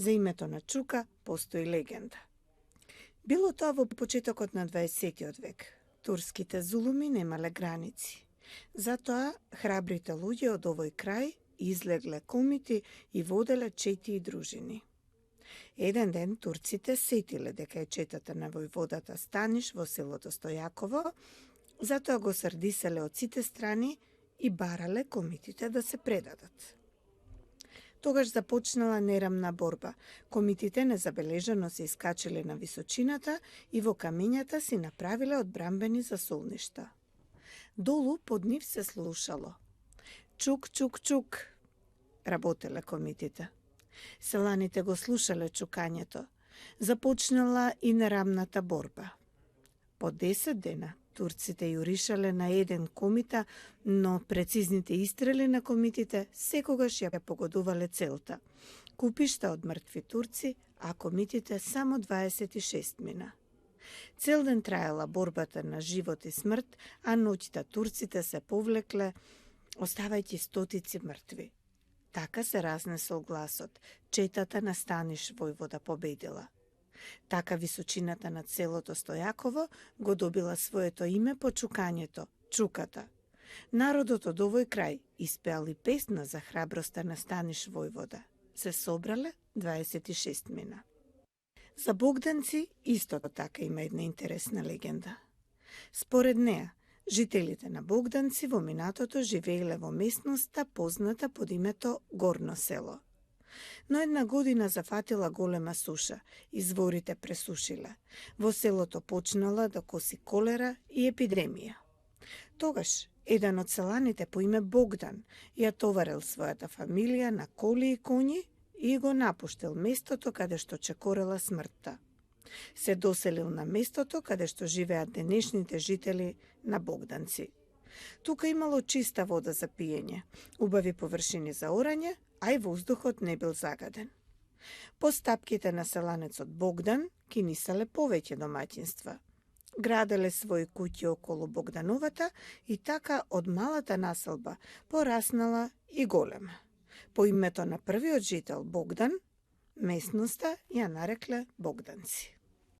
За името на Чука постои легенда. Било тоа во почетокот на 20 век. Турските зулуми немале граници. Затоа храбрите луѓе од овој крај излегле комити и воделе чети дружини. Еден ден турците сетиле дека е четата на војводата Станиш во селото Стојаково, затоа го срдиселе од сите страни и барале комитите да се предадат. Тогаш започнала нерамна борба. Комитите незабележано се искачиле на височината и во камењата си направиле одбрамбени засолништа. Долу под нив се слушало: чук, чук, чук, работеле комитите. Селаните го слушале чукањето. Започнала и нерамната борба. По 10 дена турците јуришале на еден комита, но прецизните истрели на комитите секогаш ја погодувале целта. Купишта од мртви турци, а комитите само 26 мина. Цел ден траела борбата на живот и смрт, а ноќта турците се повлекле, оставајќи стотици мртви. Така се разнесол гласот: четата на Станиш војвода победила. Така височината на селото Стојаково го добила своето име по чукањето – Чуката. Народот од овој крај испеал и песна за храброста на Станиш војвода. Се собрале 26 мина. За богданци исто така има една интересна легенда. Според неа, жителите на Богданци во минатото живееле во местноста позната под името Горно село. Но една година зафатила голема суша, изворите пресушиле. Во селото почнала да коси колера и епидемија. Тогаш еден од селаните по име Богдан ја товарил својата фамилија на коли и коњи и го напуштил местото каде што чекорела смртта. Се доселил на местото каде што живеат денешните жители на Богданци. Тука имало чиста вода за пиење, убави површини за орање, а и воздухот не бил загаден. По стапките на селанецот Богдан кинисале повеќе домаќинства. Граделе своји куќи околу Богдановата и така од малата населба пораснала и голема. По името на првиот жител Богдан, местноста ја нарекле Богданци.